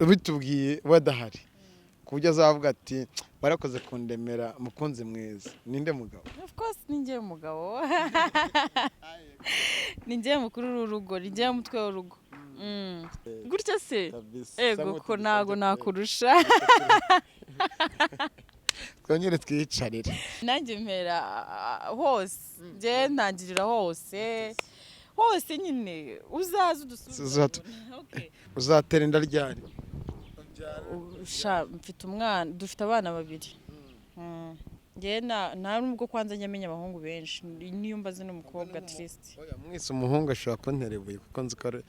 Ubitubwiye badahari, ku buryo azavuga ati: "Warakoze kundemera, mukunzi mwiza." Ninde mugabo? Of course ni njye mugabo, ni njye mukuru w'urugo, ni njye mutwe w'urugo. Gutya se? Ego ko ntago nakurusha. Twongere twiyicarire. Nanjye mpera hose, njye ntangirira hose hose nyine, uzaze udusubize. Okay. Uzatera inda ryari? Sha, mfite umwana, dufite abana babiri. Njye nta nubwo kwanza njya menya abahungu benshi, niyo mbaze n'umukobwa at least. Oya, mwese umuhungu ashobora kuntera ibuye kuko nzi ko ari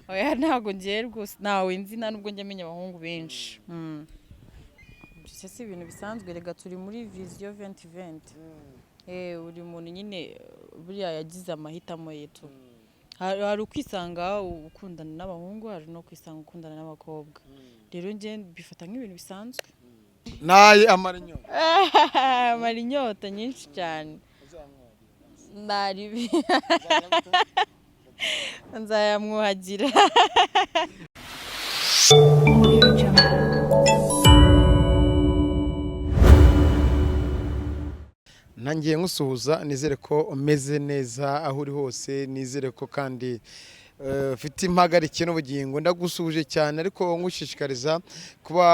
Oya, ntabwo ngiye rwose, ntawe nzi, nta nubwo njya menya abahungu benshi. Ibyo si ibintu bisanzwe rega, turi muri Vision 2020. Buri muntu nyine buriya yagize amahitamo yetu. Hari ukwisanga ukundana n'abahungu, hari no kwisanga ukundana n'abakobwa. Rero njye mbifata nk'ibintu bisanzwe. Naye amara inyota. Amara inyota nyinshi cyane, naribi nzayamwuhagira. Audio Jungle. Ntangiye nkusuhuza, nizere ko umeze neza aho uri hose, nizere ko kandi ufite impagarike n'ubugingo. Ndagusuhuje cyane, ariko ngushishikariza kuba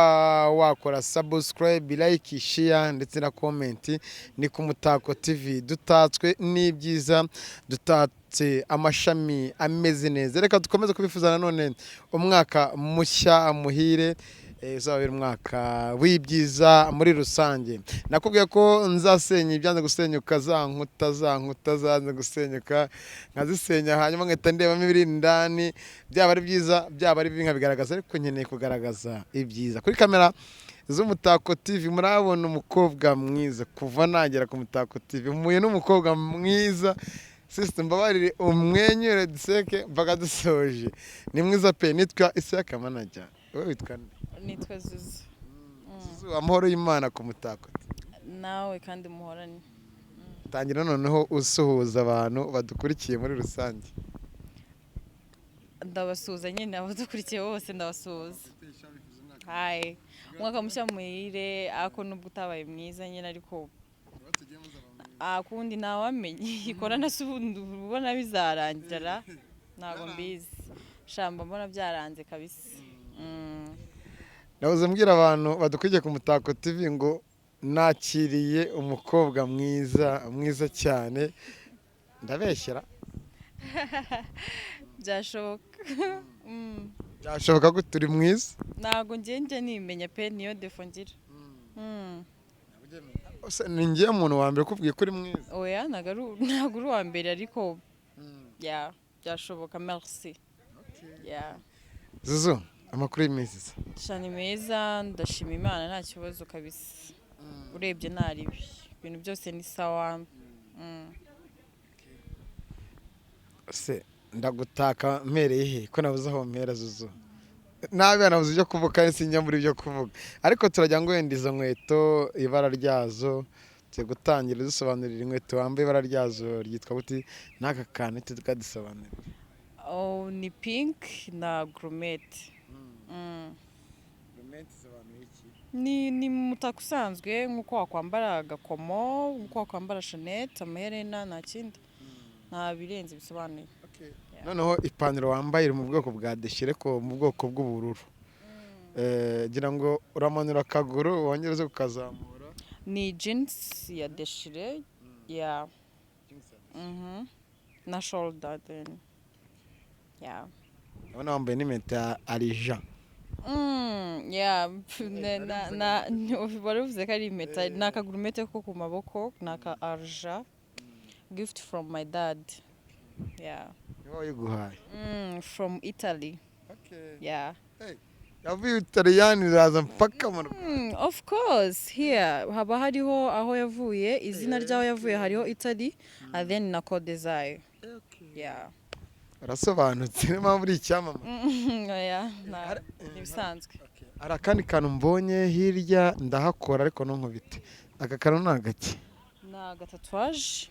wakora subscribe, like, share ndetse na comment. Ni ku Mutako TV, dutatswe n'ibyiza, dutatse amashami ameze neza. Reka dukomeze kubifuza nanone umwaka mushya muhire, uzabera umwaka w'ibyiza muri rusange. Nakubwiye ko nzasenya ibyanze gusenyuka, za nkuta, za nkuta zanze gusenyuka nkazisenya, hanyuma nkahita ndebamo ibiri indani, byaba ari byiza, byaba ari bibi nkabigaragaza, ariko nkeneye kugaragaza ibyiza. Kuri kamera z'Umutako TV murabona umukobwa mwiza. Kuva nagera ku Mutako TV mpuye n'umukobwa mwiza. Sister, mbabarire umwenyure duseke mpaka dusoje. Ni mwiza pe. Nitwa Isaka Manager, wowe witwa nde? Nitwa Zuzu. Zuzu, amahoro y'Imana ku Mutako. Nawe kandi muhorane. Tangira noneho usuhuza abantu badukurikiye muri rusange. Ndabasuhuza nyine, abadukurikiye bose ndabasuhuza. Hayi, umwaka mushya muhire, ariko nubwo utabaye mwiza nyine, ariko akundi ntawamenye ikora se ubundi ubona bizarangira, ntabwo mbizi shamba, mbona byaranze kabisa. Nahoze mbwira abantu badukurikiye ku Mutako TV ngo nakiriye umukobwa mwiza, mwiza cyane. Ndabeshyera? Byashoboka. Byashoboka ko turi mwiza? Ntabwo njye njya nimenya pe, niyo défaut ngira. Ese ni njye muntu wa mbere ukubwiye ko uri mwiza? Oya, ntabwo uri uwa mbere, ariko ya, byashoboka, merci ya. Zuzu, amakuru y'iminsi se? Sha, ni meza, ndashima Imana, nta kibazo kabisa. Urebye nta ribi, ibintu byose ni sawa. Se ndagutaka mpereye he ko nabuze aho mpera? Zuzu, nabi nabuze ibyo kuvuga kandi sinjya muri ibyo kuvuga, ariko turajya ngo wenda izo nkweto ibara ryazo, tugiye gutangira dusobanurira inkweto wambaye, ibara ryazo ryitwa gute, n'aka kantu tukadusobanurira. Oh, ni pink na gourmette. Ni umutako usanzwe nk'uko wakwambara agakomo, nk'uko wakwambara chaînette, amaherena, nta kindi, nta birenze bisobanuye. Noneho ipantaro wambaye iri mu bwoko bwa déchiré ko mu bwoko bw'ubururu. Gira ngo uramanura akaguru wongere uze kukazamura. Ni jeans ya déchiré ya na shoulder then, yeah. Ndabona wambaye n'impeta ya argent. Yeah, na wari uvuze ko ari impeta, ni aka gourmette ko ku maboko, ni aka argent, gift from my dad, yeah. Niwe wayiguhaye? From Italy, yeah. Yavuye Italiyani iraza mpaka mu Rwanda? Of course, here haba hariho aho yavuye, izina ry'aho yavuye hariho Italy and then na code zayo, yeah. Urasobanutse, niyo mpamvu uri icyamamare. Oya, ni ibisanzwe. Hari akandi kantu mbonye hirya, ndahakora ariko ntunkubite. Aka kantu ni agaki? Ni aga tatouage.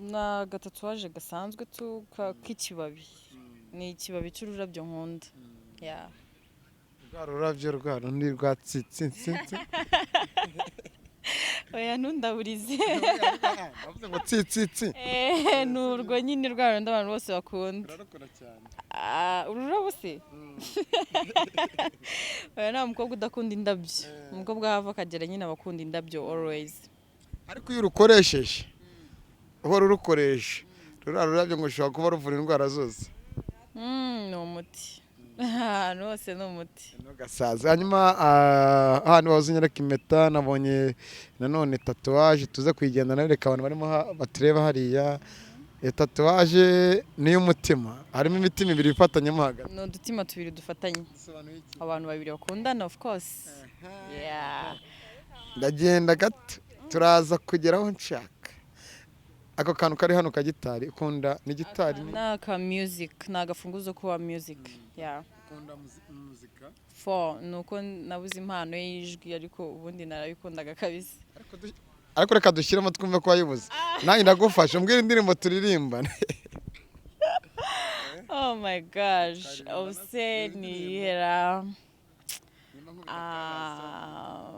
Ni aga tatouage gasanzwe tu k'ikibabi. Ni ikibabi cy'ururabyo nkunda, yeah. Rwa rurabyo rwa rundi rwa tsitsi. Oya, ntundaburize. Bavuze ngo tsitsi. Eh, ni urwo nyine, rwa rundi abantu bose bakunda. Urarukora cyane. Ah, ururabo se? Oya, nta mukobwa udakunda indabyo. Umukobwa aho ava akagera nyine aba akunda indabyo always. Ariko iyo urukoresheje, uhora urukoresha ruriya rurabyo, ngo ushobora kuba ruvura indwara zose. Ni umuti ahantu hose, ni umuti. Ntugasaze. Hanyuma ahantu wahoze unyereka impeta, nabonye nanone tatouage, tuze kuyigenda nawe. Reka abantu barimo batureba hariya. Iyo tatouage ni iy'umutima, harimo imitima ibiri ifatanyemo hagati. Ni udutima tubiri dufatanye, abantu babiri bakundana, of course, yeah. Ndagenda gato, turaza kugera aho nshaka. Ako kantu kari hano ka gitari ukunda ni gitari ni Ni aka music, ni agafunguzo kuba music, yeah. Ukunda muzika? For ni uko nabuze impano y'ijwi, ariko ubundi narabikundaga kabisa. Ariko reka dushyiremo twumve ko wayibuze. Nanjye ndagufasha, umbwire indirimbo turirimba. Oh my gosh, ubuse niyihera? Ah,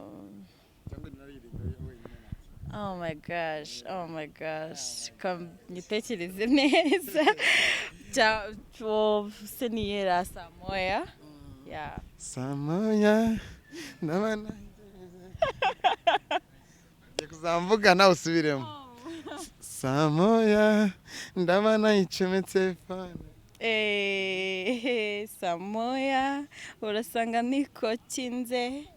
oh my gosh, oh my gosh. Kam nyitekereze neza. Ubuse niyihera? Saa moya, yeah. Saa moya ndabona ngiye kuzamvuga, nawe usubiremo. Saa moya ndabona yicometse phone. Eh, saa moya urasanga niko kinze.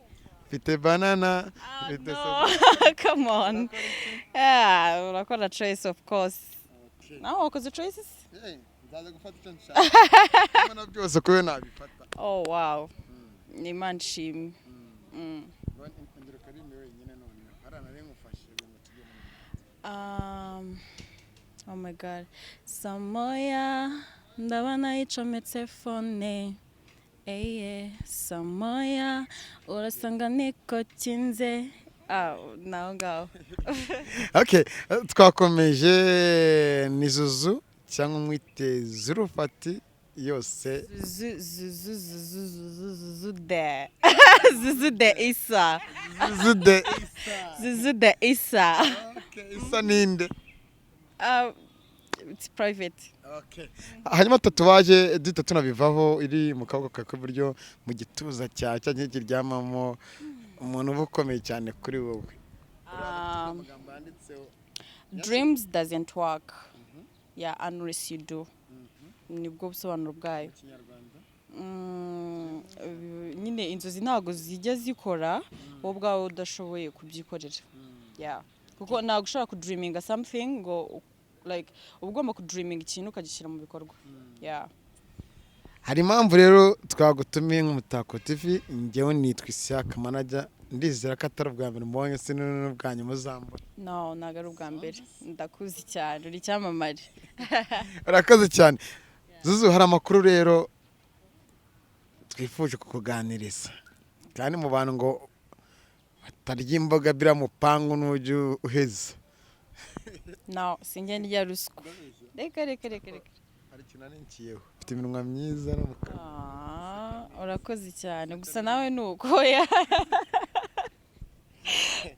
Mfite banana, mfite No, come on. Yeah, urakora choice, of course. Nawe wakoze choices? Nzaza gufata icyo nshaka. Mbona byose kuri we nabifata. Oh wow. Ni Imana ishimwe. Ongera ukaririmbe wenyine noneho, hariya nari ngufashe ngo tujye mu Oh my God. Saa moya ndabona yicometse phone. Eye, saa moya urasanga niko kinze. Ah, naho ngaho. Okay, twakomeje. Ni Zuzu cyangwa umwite Zurufati yose. Zuzu, zuzu, zuzu, zuzu, zuzu de. Zuzu de Isa. Zuzu de Zuzu de Isa. Okay, Isa ninde? It's private. Okay. Hanyuma tatouage duhita tunabivaho, iri mu kaboko kawe k'iburyo mu gituza cyawe cyangwa kiryamamo, umuntu uba ukomeye cyane kuri wowe? Amagambo yanditseho. Dreams doesn't work. Yeah, unless you do. Nibwo busobanuro bwayo. Kinyarwanda? Nyine inzozi ntabwo zijya zikora wowe ubwawe udashoboye kubyikorera. Yeah. Kuko ntabwo ushobora kudreaminga something ngo, like, uba ugomba kudreaminga ikintu ukagishyira mu bikorwa. Yeah. Hari impamvu rero twagutumiye nk'Umutako TV. Njyewe nitwa Ishyaka Manager. Ndizera ko atari ubwa mbere mubonye, si n'ubwa nyuma uzambona. No, ntabwo ari ubwa mbere. Ndakuzi cyane, uri icyamamare. Urakoze cyane, Zuzu. Hari amakuru rero twifuje kukuganiriza, kandi mu bantu ngo batarya imboga biriya mupangu n'ujya uheza. No, sinjya ndya ruswa. Reka, reka, reka, reka. Hari ikintu nanikiyeho, ufite iminwa myiza no mu kanwa. Ah, urakoze cyane. Gusa nawe ni uko. Oya,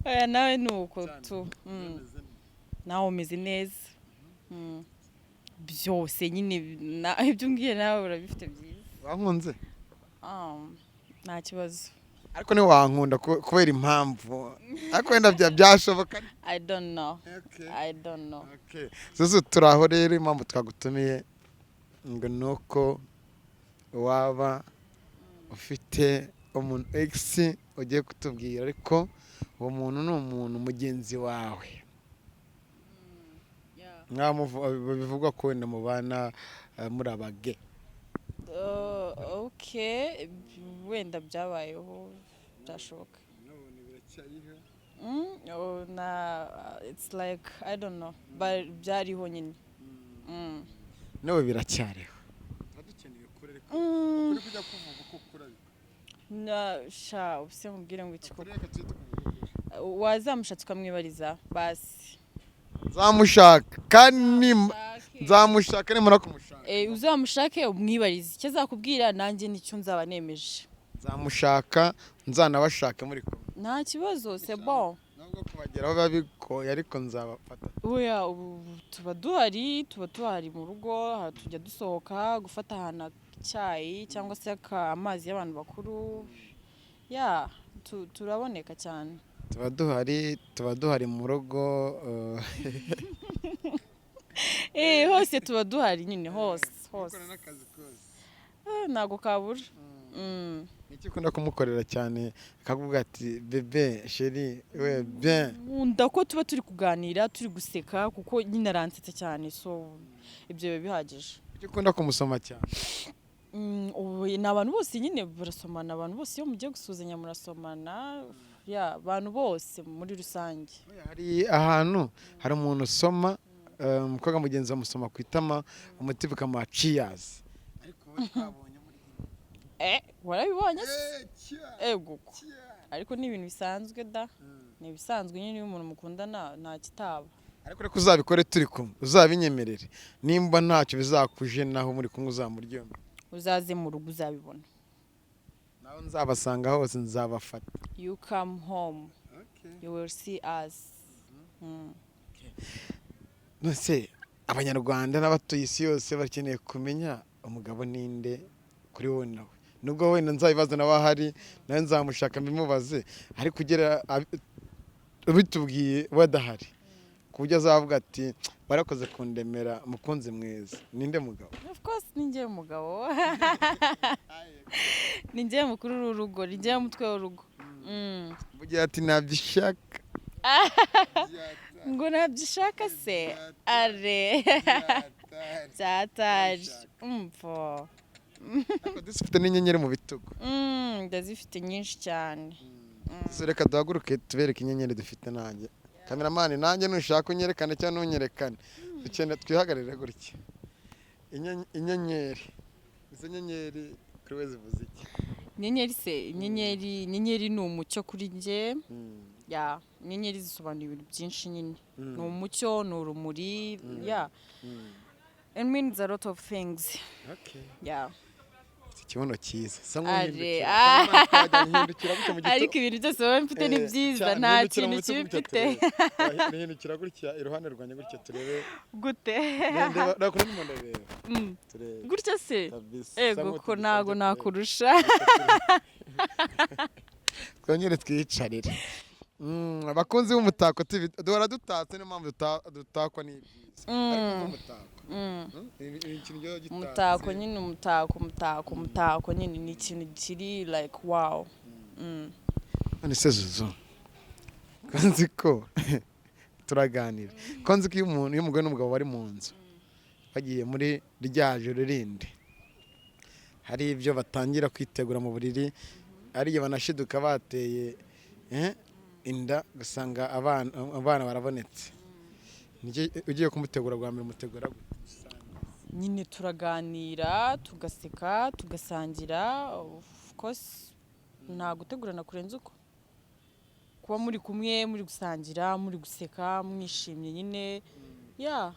oya, nawe ni uko tu. Nawe umeze neza. Byose nyine ibyo umbwiye nawe urabifite byiza. Wankunze? Ah, nta kibazo. Ariko ntiwankunda kubera impamvu, ariko wenda byashoboka. I don't know. Okay. I don't know. Okay. Zuzu, turi aho rero. Impamvu twagutumiye ngo ni uko waba ufite umuntu ex ugiye kutubwira, ariko uwo muntu ni umuntu mugenzi wawe. Bivugwa ko wenda mubana muri abage. Okay, wenda byabayeho, byashoboka. Oh, na it's like, I don't know, but byariho nyine. Nawe biracyariho. Na sha, ubuse mubwire ngo iki koko? Wazamushatse ukamwibariza basi. Nzamushaka kandi Ushake. Nzamushaka nimara kumushaka. Uzamushake umwibarize icyo azakubwira, nanjye nicyo nzaba nemeje. Nzamushaka, nzanabashaka muri kumwe. Nta kibazo, c'est bon. Nubwo kubageraho biba bigoye, ariko nzabafata. Oya, ubu tuba duhari mu rugo. Aha tujya dusohoka gufata ahantu icyayi cyangwa se amazi y'abantu bakuru ya turaboneka cyane. Tuba duhari mu rugo. Hose tuba duhari nyine, hose hose. Dukora n'akazi kose. Ntago kabura. Niki ukunda kumukorera cyane akakuvuga ati: "Bébé chéri, we bien"? Nkunda ko tuba turi kuganira, turi guseka, kuko nyine aransetsa cyane, so ibyo biba bihagije. Kuki ukunda kumusoma cyane? Ubu ni abantu bose nyine barasomana. Abantu bose iyo mugiye gusuhuzanya murasomana, ya abantu bose muri rusange. Hari ahantu hari umuntu usoma umukobwa mugenzi amusoma ku itama, umutima ukamuha cheers, ariko wowe twabonye muri Warabibonye se? Cheers, Ego. Cheers. Ariko ni ibintu bisanzwe da, ni ibisanzwe nyine. Iyo umuntu mukundana nta kitaba. Ariko reka uzabikore turi kumwe, uzabinyemerere. Nimba ntacyo bizakuje naho muri kumwe uzamuryohe. Uzaze mu rugo uzabibona. Naho nzabasanga hose nzabafata. You come home, you will see us. None Abanyarwanda n'abatuye isi yose bakeneye kumenya umugabo ninde kuri wowe nawe, nubwo wenda nzabibaza nawe ahari, nawe nzamushaka mbimubaze, ariko ugera ubitubwiye badahari ku buryo azavuga ati: "Warakoze kundemera mukunzi mwiza." Ninde mugabo? Of course ni njyewe mugabo, ni njyewe mukuru w'urugo, ni njyewe mutwe w'urugo. Bugira ati: "Nabyishaka." Ngo nabyishaka se? Are byataje umvo. Ariko dufite n'inyenyeri mu bitugu. Ndazifite nyinshi cyane. So reka duhaguruke tubereke inyenyeri dufite. Nanjye cameraman, nanjye nushaka unyerekane cyangwa ntunyerekane, dukeneye twihagarare gutya. Inyenyeri, izo nyenyeri kuri we zivuze iki? Inyenyeri se? Inyenyeri ni umucyo kuri njye. Ya, inyenyeri zisobanura ibintu byinshi nyine. Ni umucyo, ni urumuri, ya, it means a lot of things. Yeah. Ufite ikibuno cyiza sa. Are, nk'uhindukira. ah. Hindukira gutya mu gituza. Ariko ibintu byose baba mfite ni byiza, nta kintu kibi mfite. Hindukira gutya iruhande rwanjye gutya turebe. Gute? Ndeba ndimo ndareba. Turebe. Gutya se? Kabisa. Sa Ego ko nk'utugisabye ntago turebe. nakurusha. Twongere twiyicarire. Abakunzi b'Umutako TV, duhora dutatse, niyo mpamvu dutakwa n'ibyiza, ariko umutako. Ni ikintu giba gitatse. Umutako nyine, umutako nyine ni ikintu kiri like wow. None se Zuzu, ko nzi ko turaganira, ko nzi ko iyo umuntu, iyo umugore n'umugabo bari mu nzu bagiye muri rya joro rindi, hari ibyo batangira kwitegura mu buriri, ari igihe banashiduka bateye inda, ugasanga abana barabonetse. Ugiye kumutegura bwa mbere umutegura gute? Nyine turaganira, tugaseka, tugasangira. Of course nta gutegurana kurenze uko kuba muri kumwe, muri gusangira, muri guseka, mwishimye nyine, ya.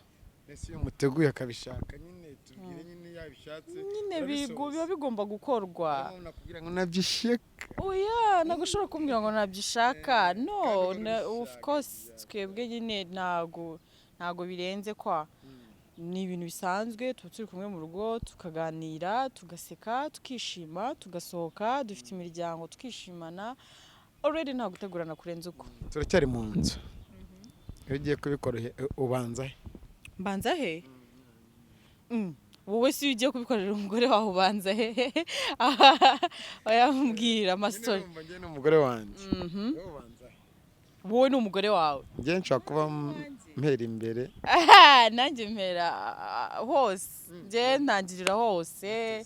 Ese iyo muteguye akabishaka nyine, tubwire nyine, yabishatse Nyine urabisoza. Biba bigomba gukorwa. Niyo mpamvu nakubwira ngo nabyisheka. Oya, ntabwo ushobora kumbwira ngo nabyishaka, no. Kandi Of ubishaka, course twebwe nyine ntago birenze kwa, ni ibintu bisanzwe. Tuba turi kumwe mu rugo, tukaganira, tugaseka, tukishima, tugasohoka, dufite imiryango, tukishimana. Already nta gutegurana kurenze uko. Turacyari mu nzu. Iyo ugiye kubikora ubanza he? Mbanza he? Wowe si iyo ugiye kubikorera umugore wawe ubanza he? Oyambwira amastori. Nyine urumva njye n'umugore wanjye. Wowe ubanza he? Wowe ni umugore wawe. Njye nshobora kuba mpera imbere. Nanjye mpera hose, njye ntangirira hose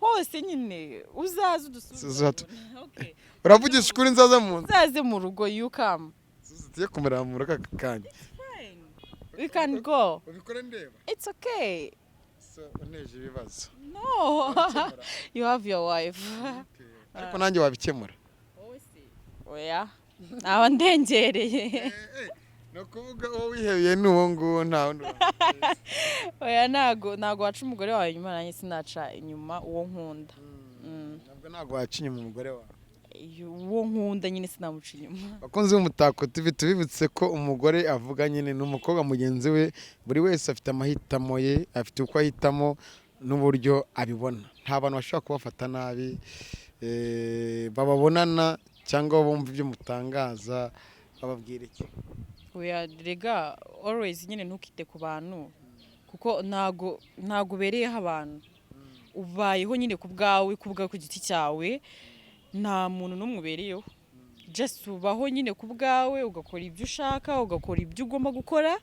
hose nyine. Uzaze udusure. Okay. Uravugisha ukuri, nzaza mu nzu? Uzaze mu rugo, you come. Tugiye kumureba mu rugo aka kanya. We can go. Ubikore ndeba. It's okay. So unteje ibibazo. No, you have your wife. Ariko nanjye wabikemura. Oya, naba ndengereye. Ni ukuvuga uwo wihebeye ni uwo nguwo, nta wundi. Oya, ntago waca umugore wawe inyuma, nanjye sinaca inyuma uwo nkunda. Ntabwo waca inyuma umugore wawe. Iyo uwo nkunda nyine sinamuca inyuma. Bakunzi b'Umutako TV, tubibutse ko umugore avuga nyine ni umukobwa mugenzi we. Buri wese afite amahitamo ye, afite uko ahitamo n'uburyo abibona. Nta bantu bashobora kubafata nabi, bababonana cyangwa bumva ibyo mutangaza, bababwira iki? Oya rega, always nyine ntukite ku bantu, kuko ntago ubereyeho abantu. Ubayeho nyine ku bwawe, ku bwawe ku giti cyawe. Nta muntu n'umwe ubereyeho. Just ubaho nyine ku bwawe, ugakora ibyo ushaka, ugakora ibyo ugomba gukora,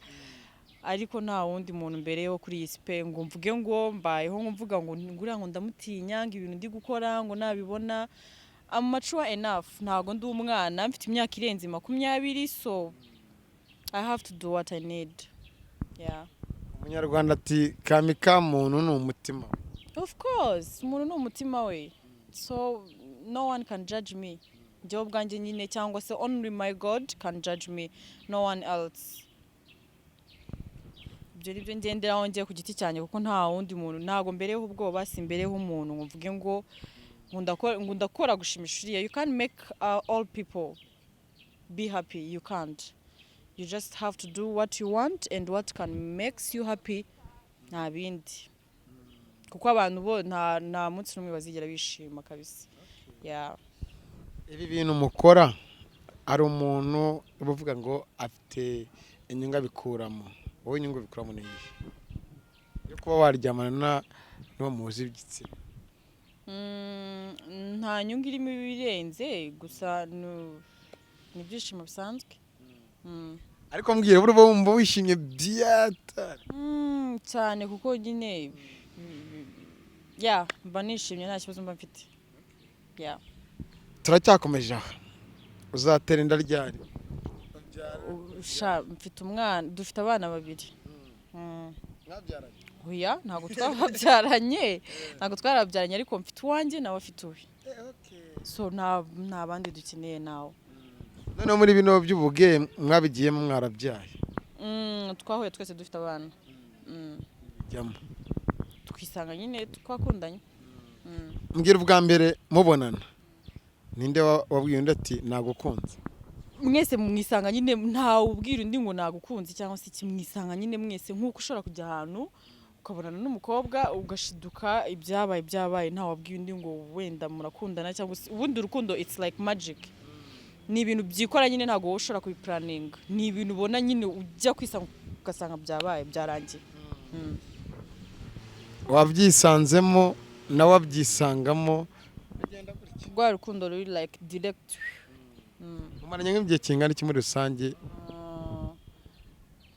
ariko nta wundi muntu mbereyeho kuri iyi si pe, ngo mvuge ngo mbayeho, ngo mvuga ngo nguriya ngo ndamutinya, ngo ibintu ndi gukora ngo nabibona. I'm mature enough, ntago ndi umwana, mfite imyaka irenze 20, so I have to do what I need, yeah. Umunyarwanda ati: "Kami ka muntu ni umutima." Of course, umuntu ni umutima we, so no one can judge me. Njyewe ubwanjye nyine, cyangwa se only my God can judge me, no one else. Ibyo ni byo ngenderaho ngiye ku giti cyanjye, kuko nta wundi muntu, ntabwo mbereyeho ubwoba, simbereyeho umuntu ngo mvuge ngo ndakora gushimisha uriya. You can't make all people be happy, you can't. You just have to do what you want and what can makes you happy, nta bindi, kuko abantu bo nta munsi n'umwe bazigera bishima kabisa, yeah. Ibi bintu mukora, hari umuntu uba uvuga ngo afite inyungu abikuramo. Wowe inyungu ubikuramo ni iyihe yo kuba waryamana n'uwo muhuza igitsina? Nta nyungu irimo ibirenze, gusa ni ibyishimo bisanzwe. Ariko mbwira, buri wumva wishimye byatari? Cyane, kuko nyine ya mba nishimye, nta kibazo mba mfite, yeah. Turacyakomeje aha. Uzatera inda ryari? Sha, mfite umwana, dufite abana babiri. Mwabyaranye? Oya, ntabwo twarabyaranye, ariko mfite uwanjye, nawe afite uwe, so nta bandi dukeneye nawe. Noneho muri bino by'ubuge mwabigiyemo mwarabyaye? Twahuye twese dufite abana. Jyamo. Twisanga nyine twakundanye. Mbwira, ubwa mbere mubonana, ninde wabwiye undi ati: "Nagukunze"? Mwese mwisanga nyine, ntawe ubwira undi ngo nagukunze cyangwa se iki. Mwisanga nyine mwese, nk'uko ushobora kujya ahantu ukabonana n'umukobwa, ugashiduka ibyabaye byabaye, ntawe wabwiye undi ngo wenda murakundana cyangwa se. Ubundi urukundo, it's like magic, ni ibintu byikora nyine, ntabwo wowe ushobora kubiplanninga. Ni ibintu ubona nyine, ujya kwisanga ugasanga byabaye, byarangiye. Wabyisanzemo, nawe wabyisangamo. Rwa rukundo ruri like direct. Mumaranye nk'igihe kingana iki muri rusange?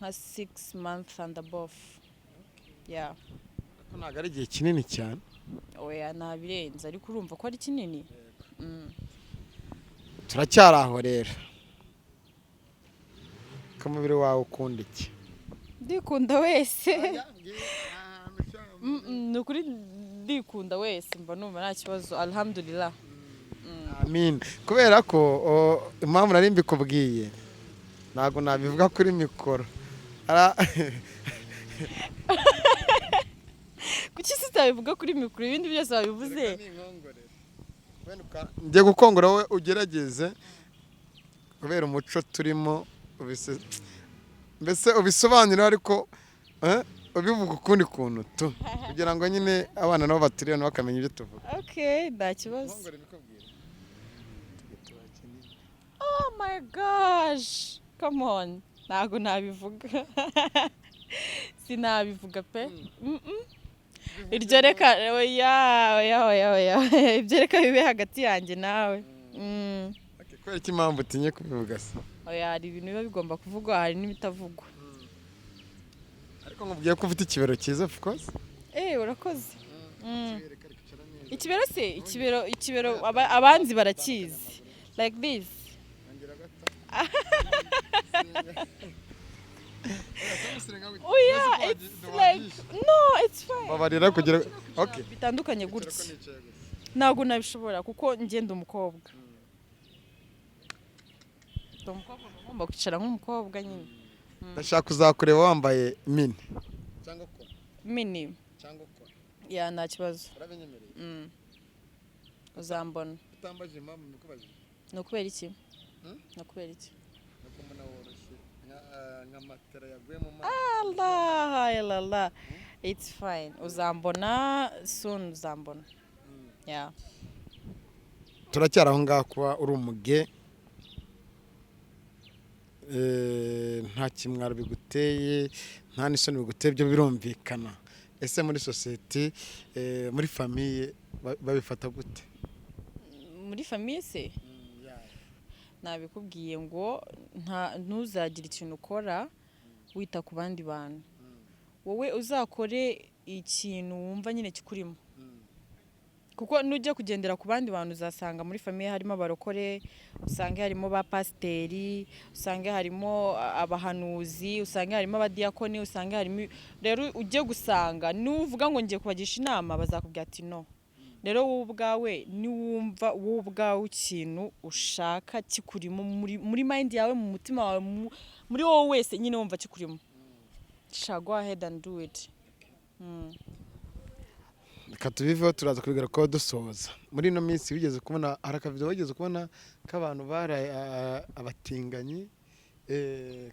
Nka 6 months and above, yeah. Ariko ntabwo ari igihe kinini cyane. Oya, ntabirenze, ariko urumva ko ari kinini. Turacyari aho rero. Ko umubiri wawe ukunda iki? Ndikunda wese. Ni ukuri ndikunda wese, mba numva nta kibazo, alhamdulillah. Amin. Kubera ko impamvu nari mbikubwiye, ntabwo nabivuga kuri mikoro. Kuki se utabivuga kuri mikoro, ibindi byose wabivuze? Ngiye gukongora, wowe ugerageze, kubera umuco turimo, mbese ubisobanure, ariko ubivuga ukundi kuntu tu, kugira ngo nyine abana nabo batureba nabo bakamenya ibyo tuvuga. Okay, nta kibazo. Oh my gosh, come on, ntabwo nabivuga, sinabivuga pe. Iryo reka, oya oya oya oya, ibyo reka bibe hagati yanjye nawe. Okay, kubera iki, impamvu utinye kubivuga se? Oya, hari ibintu biba bigomba kuvugwa, hari n'ibitavugwa. Ariko nkubwiye ko ufite ikibero cyiza, of course. Eh, urakoze. Ikibero se, ikibero abanzi barakizi, like this. Oya, it's like, no, it's fine. Babarira kugira, okay. Bitandukanye gutya ntabwo nabishobora, kuko ngenda umukobwa, ndi umukobwa, ngomba kwicara nk'umukobwa nyine. Ndashaka kuzakureba wambaye mini cyangwa kora Mini. Cyangwa kora. Yeah, nta kibazo. Urabinyemereye? Uzambona. Utambaje impamvu mbikubajije? Ni ukubera iki? Hmm? Ni ukubera iki? Nuko mbona woroshye nka matera yaguye mu mazi. Allah Allah, it's fine, uzambona soon, uzambona, yeah. Turacyari aho ngaho. Kuba uri umuge, nta kimwaro biguteye, nta n'isoni biguteye, byo birumvikana. Ese muri sosiyete, muri famille babifata gute? Muri famille se nabikubwiye ngo ntuzagire ikintu ukora wita ku bandi bantu. Wowe uzakore ikintu wumva nyine kikurimo, kuko nujya kugendera ku bandi bantu uzasanga muri famille harimo abarokore, usange harimo ba pasiteri, usange harimo abahanuzi, usange harimo abadiyakoni, usange harimo. Rero ujye gusanga nuvuga ngo ngiye kubagisha inama, bazakubwira ati no. Rero wowe ubwawe niwumva wowe ubwawe ikintu ushaka kikurimo muri mind yawe, mu mutima wawe, muri wowe wese nyine wumva kikurimo, sha, go ahead and do it. Reka tubiveho, turaza kubigarukaho dusoza. Muri ino minsi wigeze kubona, hari akavido wigeze kubona k'abantu bari abatinganyi,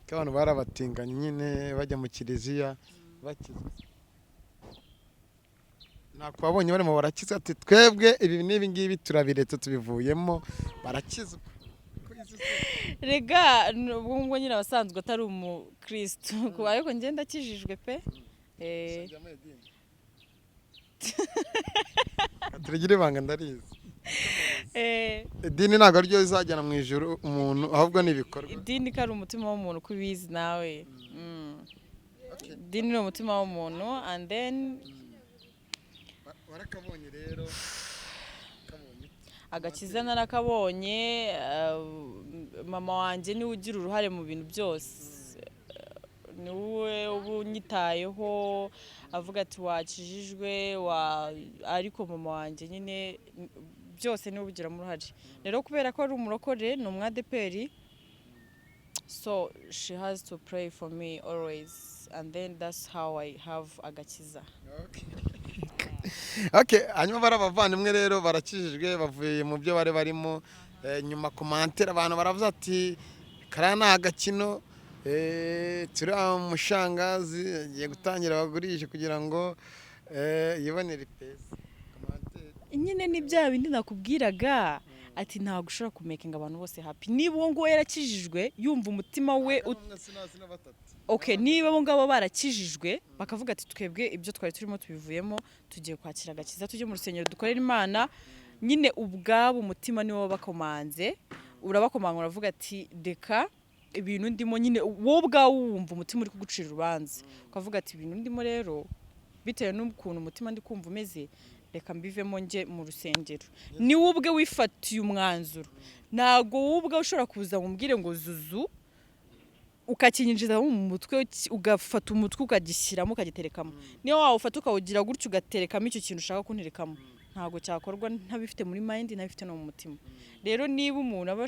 k'abantu bari abatinganyi nyine bajya mu kiliziya bakizwa? Ntabwo wabonye barimo barakizwa, ati twebwe ibi n'ibi ngibi turabiretse, tubivuyemo, barakizwa? Rega ubwo ngubwo nyine abasanzwe atari umukristo, ariko njye ndakijijwe pe. Turigire ibanga, ndarizi. Idini ntabwo ariryo rizajyana mu ijuru umuntu, ahubwo ni ibikorwa. Idini ko ari umutima w'umuntu, uko ubizi nawe. Idini ni umutima w'umuntu and then Warakabonye rero, kabonye? Agakiza narakabonye. Mama wanjye niwe ugira uruhare mu bintu byose, niwe uba unyitayeho, avuga ati wakijijwe wa, ariko mama wanjye nyine byose niwe ubigiramo uruhare. Rero kubera ko ari umurokore, ni umwadeperi, so she has to pray for me always and then that's how I have agakiza. Okay, hanyuma bari abavandimwe rero barakijijwe, bavuye mu byo bari barimo. Nyuma commentaire abantu baravuze ati kariya ni agakino, turi mushangazi agiye gutangira bagurishe kugira ngo yibonere ipesa. Commentaire. Nyine ni bya bindi nakubwiraga ati ntabwo ushobora kumakinga abantu bose happy. Niba uwo nguwo yarakijijwe yumva umutima we Umwe sina batatu. Okay, niba abo ngabo barakijijwe bakavuga ati twebwe ibyo twari turimo tubivuyemo, tugiye kwakira agakiza, tujye mu rusengero dukorere Imana, nyine ubwabo umutima niwo wabakomanze, urabakomanga, uravuga ati reka ibintu ndimo. Nyine wowe ubwawe wumva umutima uri kugucira urubanza, ukavuga ati ibintu ndimo rero, bitewe n'ukuntu umutima ndi kumva umeze, reka mbivemo njye mu rusengero. Ni wowe ubwe wifatiye umwanzuro. Ntabwo wowe ubwawe ushobora kuza ngo umbwire ngo zuzu, ukakinyinjiza mu mutwe, ugafata umutwe ukagishyiramo, ukagiterekamo. Niyo wawufata ukawugira gutyo ugaterekamo icyo kintu ushaka kunterekamo, ntabwo cyakorwa ntabifite muri mind, ntabifite no mu mutima. Rero niba umuntu aba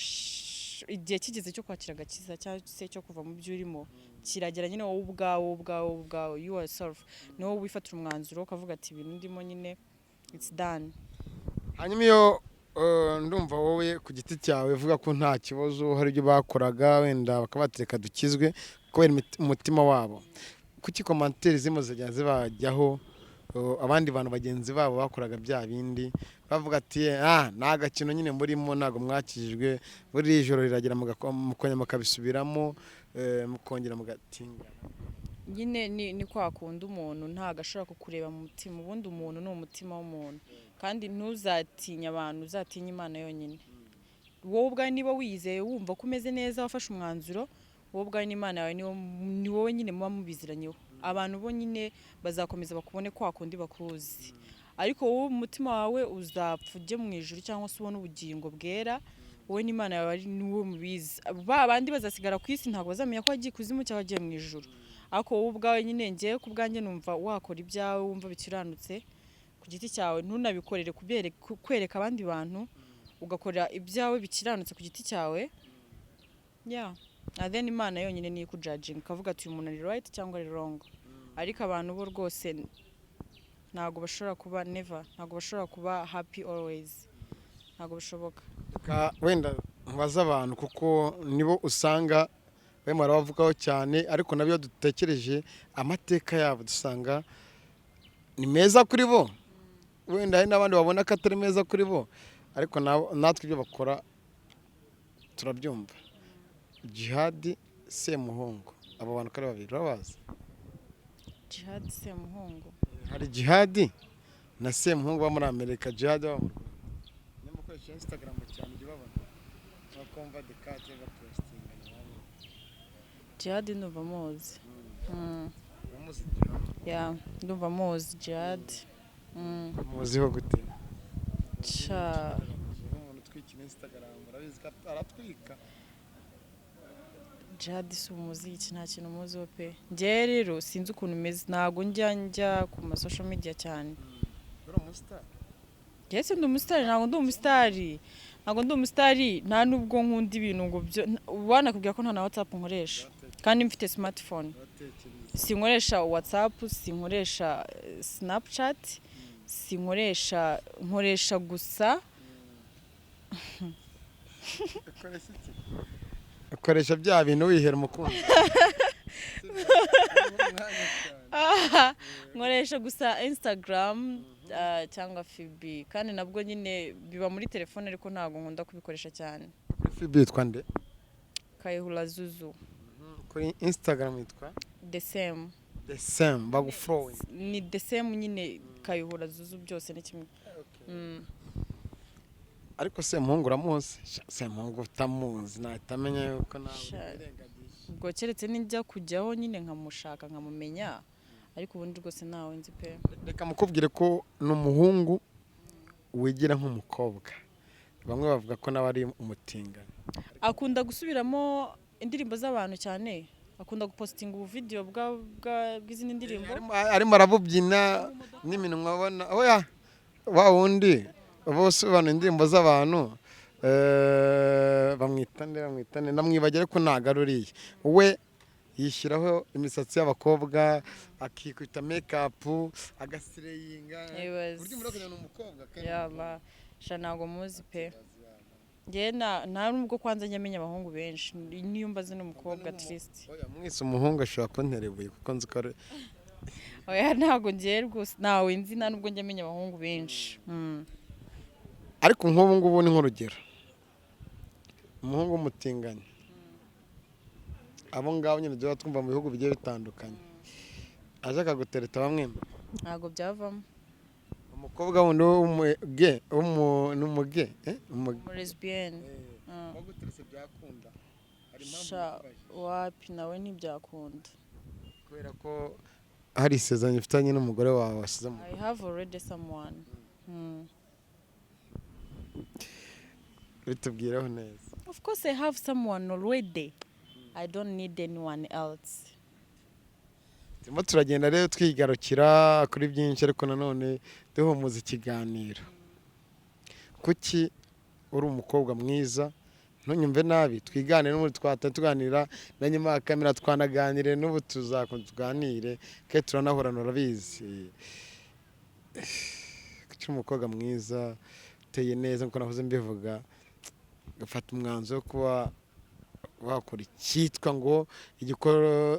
igihe kigeze cyo kwakira agakiza cyangwa se cyo kuva mu byo urimo kiragera, nyine wowe ubwawe, wowe ubwawe, wowe ubwawe, you yourself, ni wowe wifatira umwanzuro ukavuga ati ibintu ndimo nyine it's done. Hanyuma iyo ndumva wowe ku giti cyawe uvuga ko nta kibazo, hari ibyo bakoraga wenda bakabatereka dukizwe kubera umutima wabo, kuki commentaire zirimo zajya zibajyaho, abandi bantu bagenzi babo bakoraga bya bindi bavuga ati ah, ni agakino nyine murimo, ntabwo mwakijijwe, buri joro riragera mukongera mukabisubiramo, mukongera mugatingana? Nyine ni kwa kundi umuntu ntabwo ashobora kukureba mu mutima. Ubundi umuntu ni umutima w'umuntu, kandi ntuzatinye abantu, uzatinye Imana yonyine. Wowe ubwawe niba wiyizeye, wumva ko umeze neza, wafashe umwanzuro, wowe ubwawe n'Imana yawe ni wowe nyine muba mubiziranyeho. Abantu bo nyine bazakomeza bakubone kwa kundi bakuzi, ariko wowe umutima wawe uzapfa ujye mu ijuru cyangwa se ubone ubugingo bwera, wowe n'Imana yawe ari ni wowe mubizi. Ba bandi bazasigara ku isi ntabwo bazamenya ko wagiye ikuzimu cyangwa wagiye mu ijuru. Ariko wowe ubwawe nyine, ngewe ku bwanjye numva wakora ibyawe wumva bikiranutse ku giti cyawe, ntunabikorere kwereka abandi bantu, ugakora ibyawe bikiranutse ku giti cyawe, yeah. And then Imana yonyine niyo ikujudginga, ikavuga ati uyu muntu ari right cyangwa ari wrong. Ariko abantu bo rwose ntabwo bashobora kuba, never, ntabwo bashobora kuba happy always, ntabwo bishoboka. Reka wenda mbaze abantu, kuko nibo usanga barimo barabavugaho cyane, ariko nabyo dutekereje amateka yabo dusanga ni meza kuri bo. Wenda hari n'abandi babona ko atari meza kuri bo, ariko natwe ibyo bakora turabyumva. Jihadi, Semuhungu, abo bantu uko ari babiri urabazi? Jihad, Semuhungu? Hari Jihadi na Semuhungu bo muri Amerika, Jihadi baba mu Rwanda. Niba ukoresha Instagram cyane ujya ubabona, bakumva dekate bapostinga nabo. Jihad ndumva muzi. Uramuzi Jihad? Yeah, ndumva muzi Jihad. Muziho gute? Sha. Nk'umuntu utwikira Instagram, urabizi ko aratwika. Jihad si umuziki, nta kintu muziho pe. Njyewe rero sinzi ukuntu umeze, ntabwo njya ku ma social media cyane. Uri umusitari? Njyewe si ndi umusitari, ntabwo ndi umusitari, ntabwo ndi umusitari, nta nubwo nkunda ibintu ngo byo. Wanakubwira ko nta na WhatsApp nkoresha kandi mfite smartphone. Uratekereza. Sinkoresha WhatsApp, sinkoresha Snapchat, sinkoresha, nkoresha gusa Ukoresha iki? Ukoresha bya bintu wihera umukunzi. Nkoresha gusa Instagram cyangwa FB, kandi nabwo nyine biba muri telefone, ariko ntabwo nkunda kubikoresha cyane. Kuri FB yitwa nde? Kayihura Zuzu. Kuri Instagram yitwa? The same. The same, bagufollowing? Ni the same nyine, Kayihura Zuzu, byose ni kimwe. Ariko Semuhungu uramuzi? Sha, Semuhungu utamuzi nahita amenya yuko nawe Sha. wirengagije. Ubwo keretse nijya kujyaho nyine nkamushaka nkamumenya, ariko ubundi rwose ntawe nzi pe. Reka mukubwire ko ni umuhungu wigira nk'umukobwa, bamwe bavuga ko nawe ari umutinganyi. Akunda gusubiramo indirimbo z'abantu cyane, akunda gupositinga ubuvideyo bw'izindi ndirimbo. Arimo arabubyina n'iminwa abona oya wa wundi bose ubana indirimbo z'abantu, bamwita nde? Bamwita nde? Ndamwibagira, ariko ntabwo ari uriya. We yishyiraho imisatsi y'abakobwa, akikubita make-up, agaslayinga Ibaze. uburyo umuntu kugira ni umukobwa kandi. Yaba sha, ntabwo muzi pe. Njye nta nubwo kwanza njya menya abahungu benshi, niyo mbaze n'umukobwa at least. Oya, mwese umuhungu ashobora kuntera ibuye kuko nzi ko ari Oya, ntabwo ngiye rwose, ntawe nzi, nta nubwo njya menya abahungu benshi. Ariko nk'ubu ngubu ni nk'urugero, umuhungu w'umutinganyi, abo ngabo nyine tuba twumva mu bihugu bigiye bitandukanye, aje akagutereta bamwe? Ntabwo byavamo. Umukobwa wundi w'umuge ni umuge, eh? Umuge. Umu lesbienne. Waguteretse byakunda? Hari impamvu Sha. bikubaje? Wapi, nawe ntibyakunda. Kubera ko hari isezerano ufitanye n'umugore wawe wasize mu I have already someone. Bitubwireho neza. Of course I have someone already, I don't need anyone else. Turimo turagenda rero twigarukira kuri byinshi, ariko nanone duhumuza ikiganiro. Kuki uri umukobwa mwiza, ntunyumve nabi, twiganire n'ubundi twahita tuganira na nyuma ya kamera, twanaganire n'ubu tuzakomeza tuganire kandi turanahorana, urabizi. Kuki uri umukobwa mwiza, uteye neza nkuko nahoze mbivuga, ugafata umwanzuro wo kuba wakora icyitwa ngo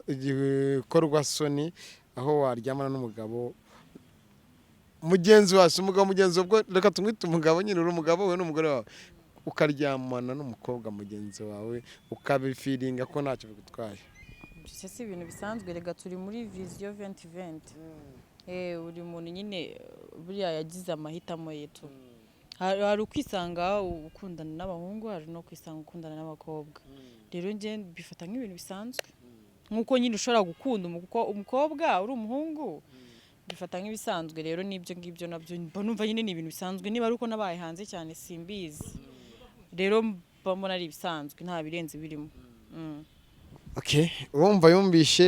igikorwa soni, aho waryamana n'umugabo mugenzi wawe? Si umugabo mugenzi wawe, ubwo reka tumwite umugabo nyine. Uri umugabo we n'umugore wawe, ukaryamana n'umukobwa mugenzi wawe, ukabifeelinga ko ntacyo bigutwaye. Ibyo si ibintu bisanzwe rega, turi muri vision 2020. Buri muntu nyine buriya yagize amahitamo ye tu. Hari ukwisanga ukundana n'abahungu, hari no kwisanga ukundana n'abakobwa. Rero njye mbifata nk'ibintu bisanzwe, nk'uko nyine ushobora gukunda umukobwa uri umuhungu, bifata nk'ibisanzwe. Rero n'ibyo ngibyo nabyo mba numva nyine ni ibintu bisanzwe. Niba ari uko nabaye hanze cyane simbizi, rero mba mbona ari ibisanzwe, nta birenze birimo. Okay, urumva yumvishe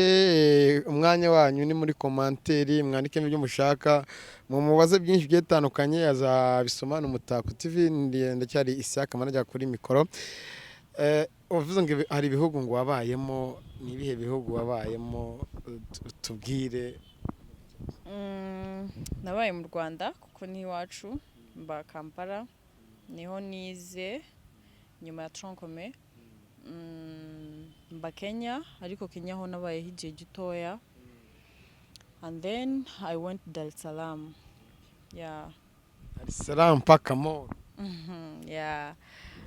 umwanya wanyu ni muri commentaire, mwandikemo ibyo mushaka, mumubaze byinshi bigiye bitandukanye, azabisoma. Ni Umutako TV, ndacyari Isaka Manager kuri mikoro. Uvuze ngo hari ibihugu ngo wabayemo. Ni ibihe bihugu wabayemo? Tubwire. Nabaye mu Rwanda kuko ni iwacu, mba Kampala, niho nize nyuma ya tronc commun. Mba Kenya, ariko Kenya ho nabayeho igihe gitoya, and then I went to Dar es Salaam, yeah. Dar es Salaam mpaka Moro. Yeah.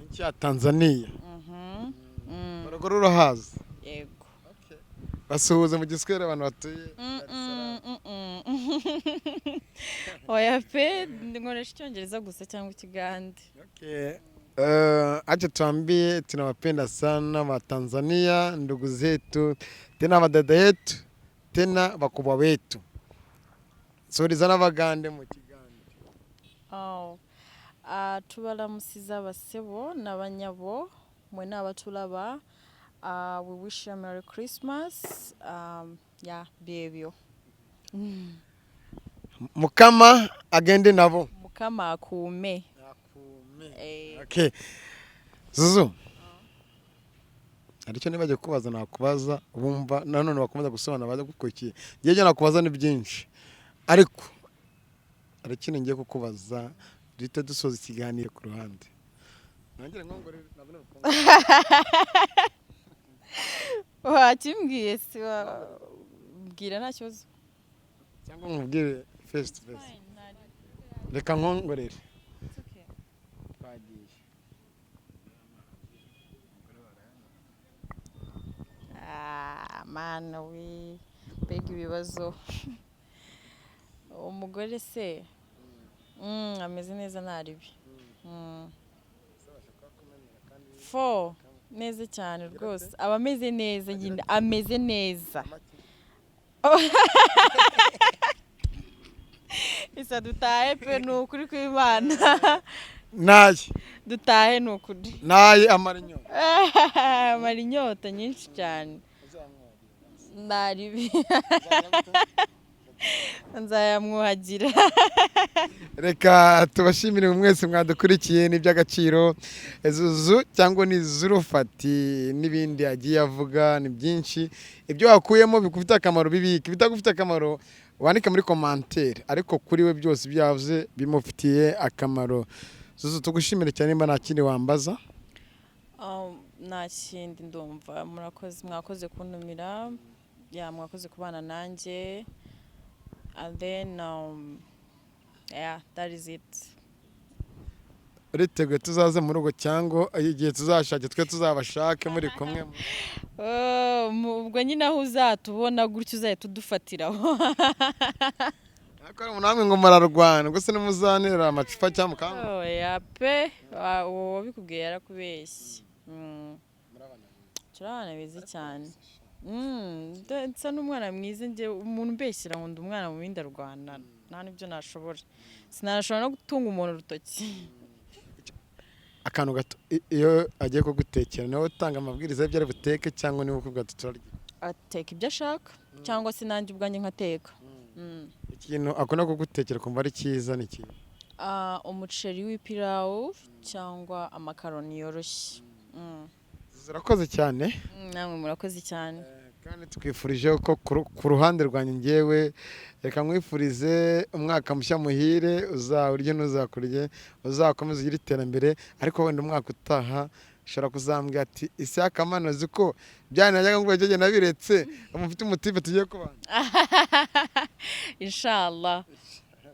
Nchi ya Tanzania. Morogoro urahazi? Yego. Basuhuze mu Giswahili abantu batuye Dar es Salaam. Oya pe, nkoresha Icyongereza gusa cyangwa Ikigande. Okay. Acha tuambie, tunawapenda sana Watanzania, ndugu zetu, tena wadada yetu, tena wakubwa wetu. Suhuriza n'Abagande mu Kigande. Oh. Tubalamusiza abasebo n'abanyabo mwena abatulaba. We wish you a Merry Christmas. Yeah, byebyo. Mukama agende nabo. Mukama akuume. Okay. Zuzu. Hari icyo nibagiye kubaza, nakubaza bumva nanone bakomeza gusobanura baza gukurikiye. Ngiye ibyo nakubaza ni byinshi. Ariko hari ikintu ngiye kukubaza duhita dusoza ikiganiro ku ruhande. Nongere nkongorere, nabone ubukungu. Wakimbwiye si wabwira, nta kibazo. Cyangwa nkubwire face to face. Reka nkongorere. Twagiye. Ah, mana we, mbega ibibazo! Umugore se, ameze neza, nta ribi. Fo neza cyane rwose, aba ameze neza nyine, ameze neza. Isa dutahe pe, ni ukuri kw'Imana. Naye. Dutahe, ni ukuri. Naye amara inyota. Amara inyota nyinshi cyane, nta ribi, nzayamwuhagira. Reka tubashimire mwese mwadukurikiye, ni iby'agaciro. Zuzu cyangwa ni Zurufati n'ibindi agiye avuga ni byinshi. Ibyo wakuyemo bigufite akamaro bibike, ibitagufite akamaro wandike muri commentaire, ariko kuri we byose ibyo yavuze bimufitiye akamaro. Zuzu, tugushimire cyane. Nimba nta kindi wambaza. Nta kindi, ndumva murakoze, mwakoze kuntumira ya, mwakoze kubana nanjye, and then yeah, that is it. Uriteguye tuzaze mu rugo, cyangwa igihe tuzashake twe tuzabashake muri kumwe? Oh, ubwo nyine aho uzatubona gutyo uzahita udufatiraho. Ariko namwe ngo murarwana gusa, nimuzanira amacupa cyangwa mukanga. Oya pe, uwo wabikubwiye yarakubeshye. Turi abana beza cyane. Nsa n'umwana mwiza njye. Umuntu umbeshyira ngo ndi umwana mu bindi arwana, nta n'ibyo nashobora, sinashobora no gutunga umuntu urutoki. Akantu gato, iyo agiye kugutekera, niwe utanga amabwiriza y'ibyo ari buteke cyangwa niwe ukubwira ati turarya? Ateka ibyo ashaka cyangwa se nanjye ubwanjye nkateka. Ikintu akunda kugutekera kumva ari cyiza ni ikintu? Ah, umuceri w'ipirawu cyangwa amakaroni yoroshye. Zirakoze cyane. Namwe murakoze cyane. Kandi twifurije ko ku ruhande rwanjye ngewe reka nkwifurize umwaka mushya muhire, uzawurye ntuzakurye, uzakomeze ugire iterambere. Ariko wenda umwaka utaha ushobora kuzambwira ati: "Isaka mano, uzi ko byanajyaga ngo icyo gihe nabiretse, mufite umutipe tugiye kubana." Inshallah,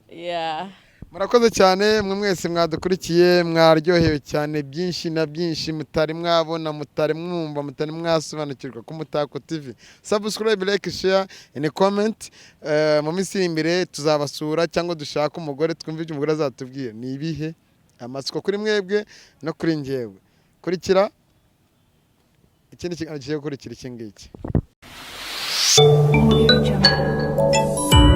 yeah. Murakoze cyane mwe mwese mwadukurikiye, mwaryohewe cyane, byinshi na byinshi mutari mwabona, mutari mwumva, mutari mwasobanukirwa ku Mutako TV. Subscribe, like, share and comment. Mu minsi iri imbere tuzabasura cyangwa dushake umugore, twumve ibyo umugore azatubwira ni ibihe. Amatsiko kuri mwebwe no kuri njyewe. Kurikira ikindi kiganiro kigiye gukurikira iki ngiki. Audio Jungle.